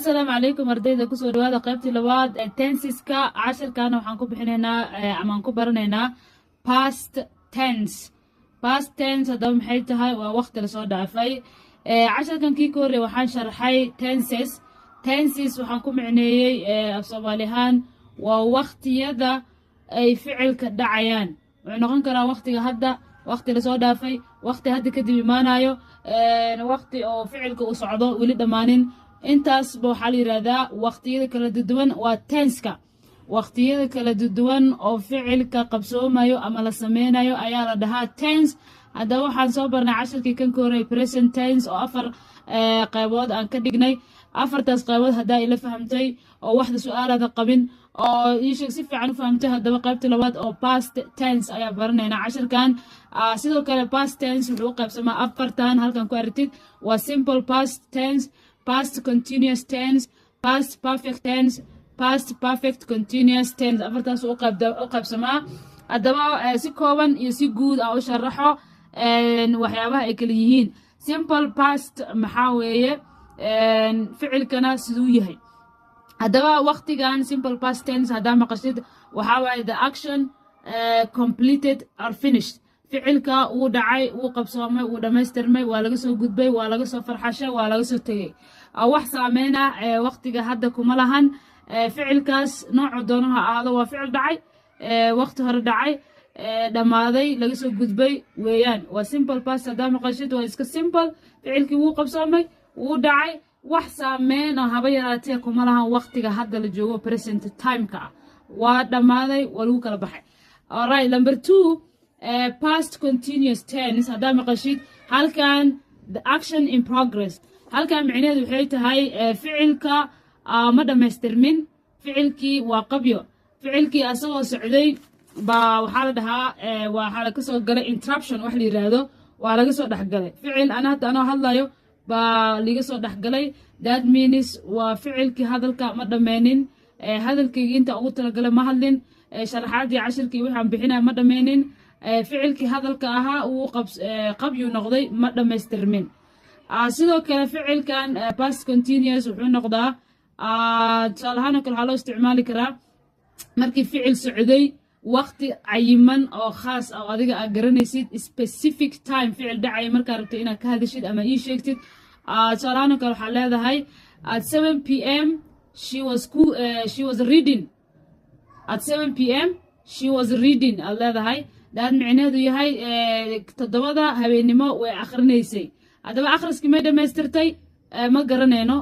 Asalaamu calaykum ardayda, kusoo dhawaada qaybtii labaad ee tenseska. Cashirkaana waxaan ku bixinaynaa amaan ku baranaynaa past tense. Past tense haddaba maxay tahay? Waa waqti lasoo dhaafay. Cashirkan kii ka horreey waxaan sharxay tenses. Tenses waxaan ku micneeyey af Soomaali ahaan waa waqtiyada ay ficilka dhacayaan. Wuxuu noqon karaa waqtiga hadda, waqti lasoo dhaafay, waqti hadda kadib imaanayo, waqti oo ficilka uu socdo, weli dhammaanin. Intaasba waxaa la yidhahdaa waqtiyada kala duwan, waa tenska. Waqtiyada kala duwan oo ficilka qabsoomayo ama la sameynayo ayaa la dhahaa tense. Haddaba waxaan soo barnay cashirkii kan ka horey present tense oo afar qaybood aan ka dhignay. Afartaas qaybood haddaa ila fahamtay oo waxda su-aalaada qabin oo iisheeg si fiican u fahamtay, haddaba qaybta labaad oo past tense ayaa baranaynaa cashirkan. Sidoo kale past tense wuxuu u qaybsamaa afartan halkan ku aragtid: waa simple past tense, past continuous tense, past perfect tense, past perfect continuous tense. Afartaas u qaybsamaa. Haddaba si kooban iyo si guud aan u sharaxo waxyaabaha ay kala yihiin. Simple past maxaa weeye? Ficilkana siduu yahay? Haddaba waqtigan simple past tense haddaa maqashid, waxaa waaye the action completed or finished. Ficilka wuu dhacay, wuu qabsoomay, wuu dhammaystirmay, waa laga soo gudbay, waa laga soo farxashay, waa laga soo tegey. Wax saameyn ah waqtiga hadda kuma lahan. Ficilkaas noocu doono ha ahaado, waa ficil dhacay, waqti hore dhacay, dhammaaday, laga soo gudbay weeyaan. Waa simple past haddaa maqashid, waa iska simple. Ficilkii wuu qabsoomay, wuu dhacay, wax saameyn oo haba yaraatee kuma lahan waqtiga hadda la joogo, present timeka ah. Waa dhammaaday, waa lagu kala baxay. Alright, number two, past continuous tense haddaa maqashid, halkan the action in progress. Halkan micnaheedu waxay tahay ficilka ma dhammaystirmin, ficilkii waa qabyo. Ficilkii asagoo socday baa waxaa la dhahaa waxaa laga soo galay interruption wax la yiraahdo, waa laga soo dhexgalay ficil. Ana hadda anoo hadlayo baa liga soo dhexgalay. That means waa ficilkii hadalka ma dhammeynin, hadalkaygii inta ugu talagalay ma hadlin, sharaxaadii cashirkii waxaan bixinaya ma dhammeynin. Ficilkii hadalka ahaa wuu qabyuu noqday, ma dhammaystirmin. Sidoo kale ficilkan past continuous wuxuu noqdaa, tusaale ahaan oo kale, waxaa loo isticmaali karaa markii ficil socday waqti cayiman oo khaas ah oo adiga aad garanaysid, specific time ficil dhacaya markaa rabto inaad ka hadashid ama ii sheegtid. Tusaale ahaan oo kale waxaa leedahay at 7 p.m. she was reading. At 7 p.m. she was reading aad leedahay. Daad micneheedu yahay 7da habeennimo way akhrinaysay. Haddaba akhriskii may dhammaystirtay? Ma garanayno.